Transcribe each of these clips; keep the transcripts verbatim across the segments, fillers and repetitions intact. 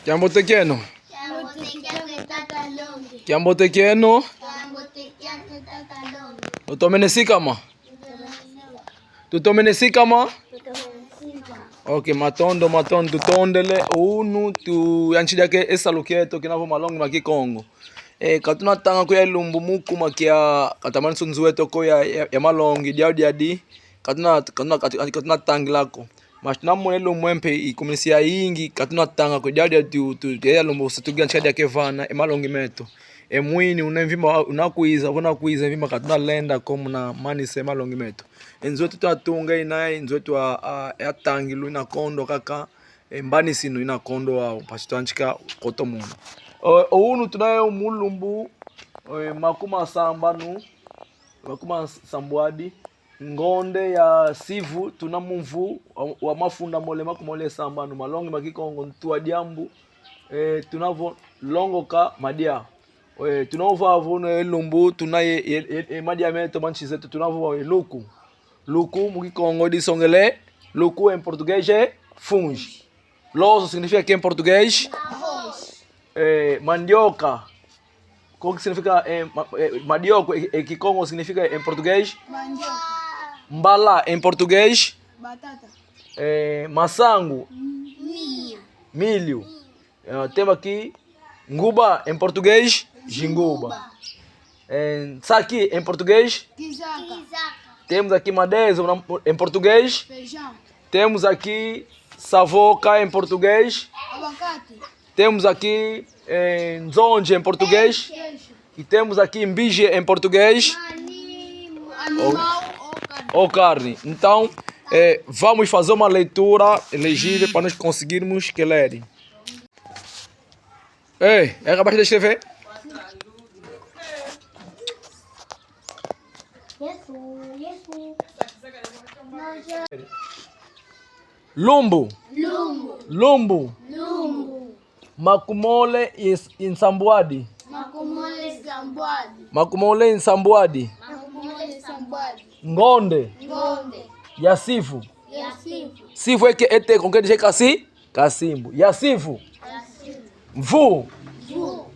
Kiambote kieno. Kiambote kiake tata Longi. Kiambote kieno. Kiambote kiake tata Longi. Tutomene sikama. Tutomene sikama. Tutomene sikama. Tutomene sikama. Ok, matondo, matondo, tutondele. Unu tuyantidiake e salu kieto kina vo malongi ma Kikongo. E, ka tunatanga ko ya lumbu mu kuma kia katamani sunzu eto ko ya, ya, ya malongi, diau diadi, ka tuna, ka tuna, ka tuna, ka tunatangila ko. Mas tunamona lumbu mpe ikuminisi yayingi, ka tunatanga ko diau diadi tu, tu, ya lumbu se tuyantika diake vana, e malongi meto. E mwini, una mvimba, unakwiza, unakwiza mvimba ka tunalenda ko muna manisa e malongi meto. E nzo eto tunatunga ina, e nzo eto a, a, ya tangilu ina kondo kaka, e, mbanisinu ina kondo wau, mpasi twantika koto muna. O, o unu tunaye mu lumbu, e, makuma sambanu, makuma sambwadi, ngonde ya sivu, tuna mu mvu wa, wa mafunda mole makuma mole sambanu, malongi ma Kikongo, ntu wa diambu, e, tuna vo longoka madia. E, tuna vo avo no e lumbu, tuna ye, ye, ye, ye madia meto ma nsi zeto, tuna vo e luku. Luku, mu Kikongo disongele, luku em português é funge. Loso significa que em português? Arroz. Eh, mandioca. Qual que significa, eh, ma-, eh, mandioca, eh, eh, Kikongo significa em português? Mandioca. Mbala, em português? Batata. Eh, masangu. Milho. Milho. Eh, temos aqui nguba, em português, jinguba. Eh, nsaki, em português? Kizaka. Temos aqui madezo, em português? Feijão. Temos aqui savoca, em português? Abacate. Temos aqui, eh, nzonje, em português? Queijo. E temos aqui mbizi, em português? Animal ou carne. Ou carne. Então, eh, vamos fazer uma leitura legível para nós conseguirmos que lerem. Ei, é capaz de escrever? Lumbu. Lumbu. Lumbu. Lumbu. Makumole is-, insambwadi. Makumole nsambwadi. Makumole nsambwadi. Makumole nsambwadi. Ngonde. Ngonde. Ya sivu. Ya sivu. Sivu eke ete konke dishe kasi. Kasimbu. Ya sivu. Mvu. Mvu.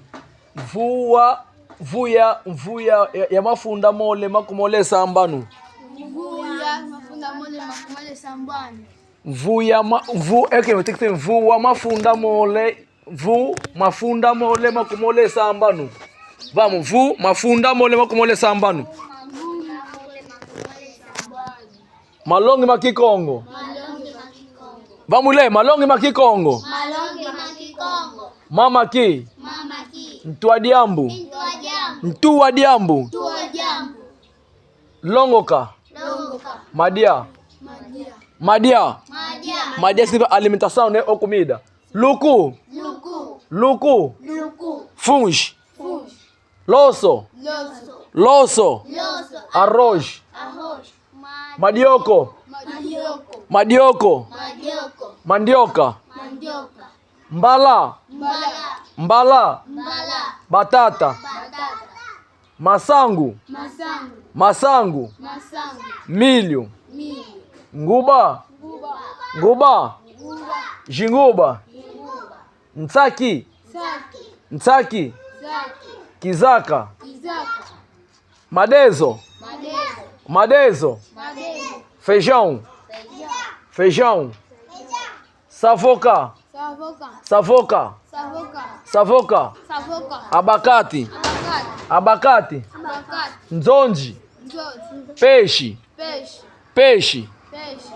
Mvu wa, mvu ya, mvu ya, ya, ya mafunda mole makumole sambanu. Mvu ya mafunda mole makumole sambanu. Mvu ya ma-, mvu, eke, tem que ser mvu wa mafunda mole, mvu mafunda mole makumole sambanu. Vamos, mvu mafunda mole makumole sambanu. Mvu mafunda mole makumole sambanu. Malongi ma Kikongo. Malongi ma Kikongo. Vamos ler, malongi ma Kikongo. Malongi ma Kikongo. Mama ki. Mama ki. Ntu wa diambu. Ntu wa diambu. Ntu wa diambu. Ntu wa diambu. Longoka. Longoka. Madia. Madia. Madia. Madia. Madia significa alimentação, né? Ou comida. Luku. Luku. Luku. Luku. Funge. Funge. Loso. Loso. Loso. Loso. Arroz. Arroz. Madioko. Madioko. Madioko. Madioko. Mandioka. Mandioka. Mbala. Mbala. Mbala. Mbala. Batata. Batata. Masangu. Masangu. Masangu. Masangu. Milho. Milho. Nguba. Nguba. Nguba. Nguba. Jinguba. Jinguba. Nsaki. Nsaki. Nsaki. Nsaki. Kizaka. Kizaka. Madezo. Madezo. Madezo. Madezo. Feijão. Feijão. Feijão. Savoka. Savoka. Savoka. Savoka. Savoka. Savoka. Abacate. Abacate. Abacate. Abacate. Nzonji. Nzonji. Peixe. Peixe. Peixe. Peixe.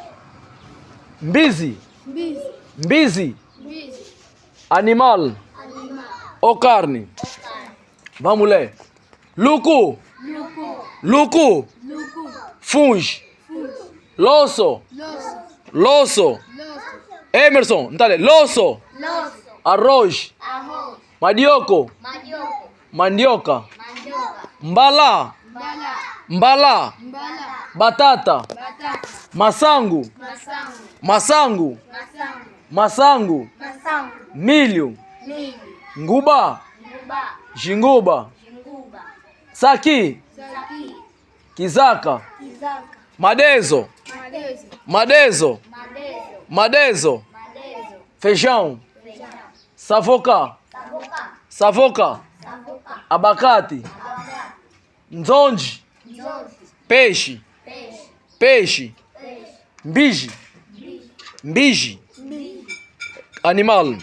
Mbizi. Mbizi. Mbizi. Mbizi. Animal. Animal. Ou carne. Ou carne. Vamos ler. Luku. Luku. Luku. Luku. Funge. Funge. Loso. Loso. Loso. Loso. Emerson, ntale. Loso. Loso. Arroz. Arroz. Madioko. Madioko. Mandioka. Mandioka. Mbala. Mbala. Mbala. Mbala. Batata. Batata. Masangu. Masangu. Masangu. Masangu. Masangu. Masangu. Milho. Milho. Nguba. Nguba. Jinguba. Jinguba. Saki. Saki. Kizaka. Kizaka. Madezo. Madezo. Madezo. Madezo. Madezo. Madezo. Feijão. Feijão. Savoka. Savoka. Abakati. Nzonzi. Peixe. Peixe. Mbizi. Mbizi. Animal.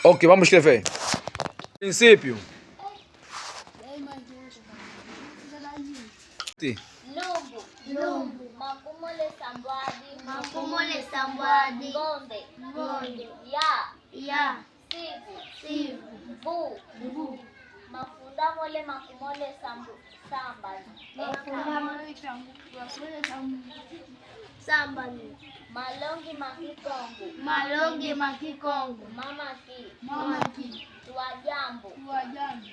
Ok, vamos escrever. Princípio. Lumbu. Lumbu. Makumole sambwadi. Makumole sambwadi. Ngombe. Ngombe. Ya. Ya. Sivu. Sivu. Mbu. Mbu. Mafunda mole makumole sambu-, sambanu. Mafunda mole makumole sambu-, sambanu. Malongi ma Kikongo. Malongi ma Kikongo. Mamaki. Mamaki. Tuwajambu. Tuwajambu.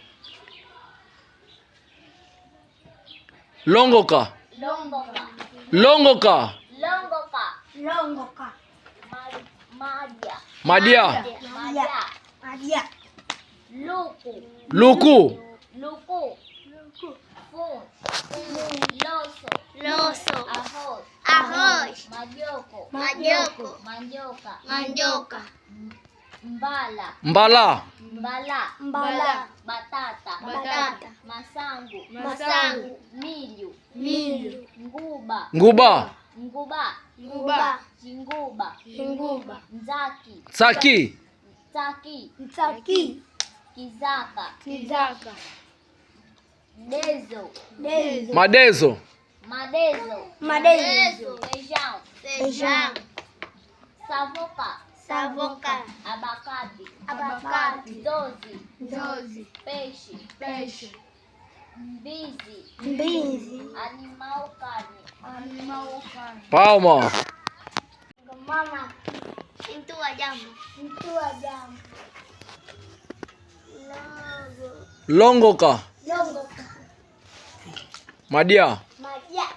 Longoka. Longoka. Longoka. Longoka. Longoka. Ma-, madia. Madia. Madia. Madia. Luku. Luku. Luku. Fun. Loso. Loso. Arroz. Arroz. Madioko. Madioko. Mandioka. Mandioka. Mbala. Mbala. Mbala. Mbala. Batata. Batata. Masangu. Masangu. Milho. Milho. Nguba. Nguba. Nguba. Nguba. Zinguba. Zinguba. Nzaki. Nsaki. Nsaki. Nsaki. Kizaka. Kizaka. Dezo. Dezo. Madezo. Madezo. Madezo. Feijão. Feijão. Savoka. Savoka. Abacate. Abacate. Nzozi. Nzozi. Peixe. Peixe. Mbizi. Mbizi. Animal, carne. Animal, carne. Palma. Mama. Ntuwa diambu. Ntuwa diambu. Longo. Longoka. Longoka. Madia. Madia.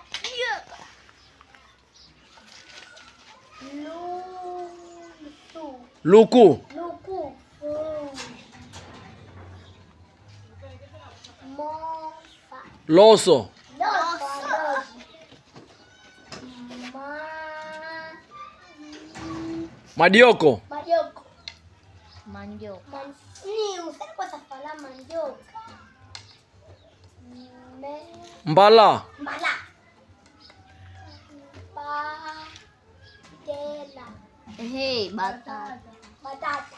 Lusu. Luku. Luku. Mofa. Loso. Loso. Ma-, madioko. Madioko. Mandioka. Man-, ni usali kwa safala mandioka. Me-, mbala. Mbala. Ba-, tela. Ehe, batata. Batata.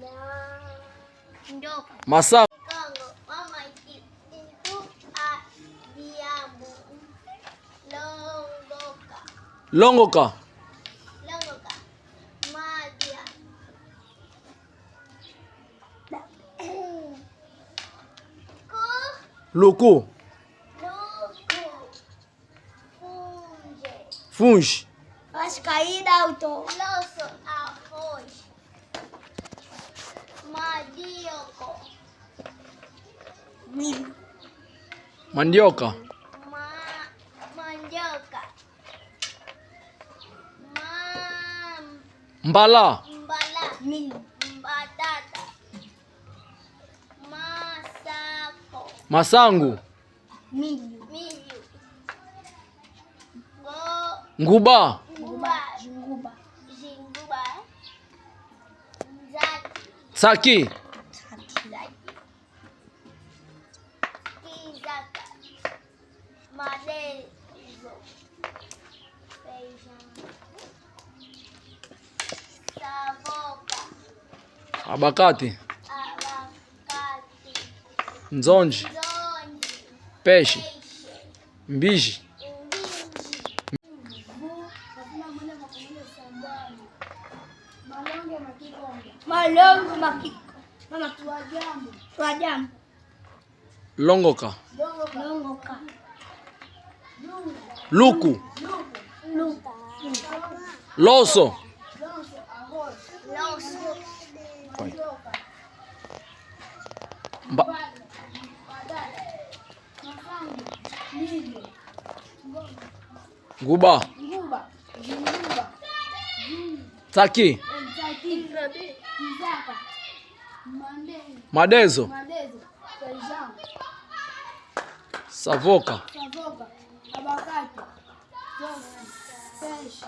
Na-, ndoka. Masa. Kongo, mama, ki-, itu, a, diabu. Longoka. Longoka. Longoka. Madia. Ku. Luku. Luku. Funge. Funge. Acho que aí dá o tom. Loso, arroz. Madioko. Milho. Mandioka. Ma-, mandioka. Ma-, mbala. Mbala. Milho. Batata. Masako. Masangu. Milho. Milho. Ngo-, nguba. Nguba. Zinguba. Zinguba. Nzaki. Nsaki. Nsaki. Kizaka. Madezo. Feijão. Savoka. Abacate. Abacate. Nzonzi. Nzonzi. Peixe. Peixe. Mbizi. Mbizi. Malongi ma Kikongo. Malongi ma Kikongo. Mama. Tuwajambu. Tuwajambu. Longoka. Longoka. Luku. Luku. Loso. Loso. Mba-, nguba. Nguba. Nsaki. Nsaki. Madezo. Madezo. Feijão. Savoka. Savoka. Abacate. Doce. Peixe.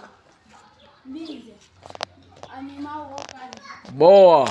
Mbizi. Animal ou carne. Boa.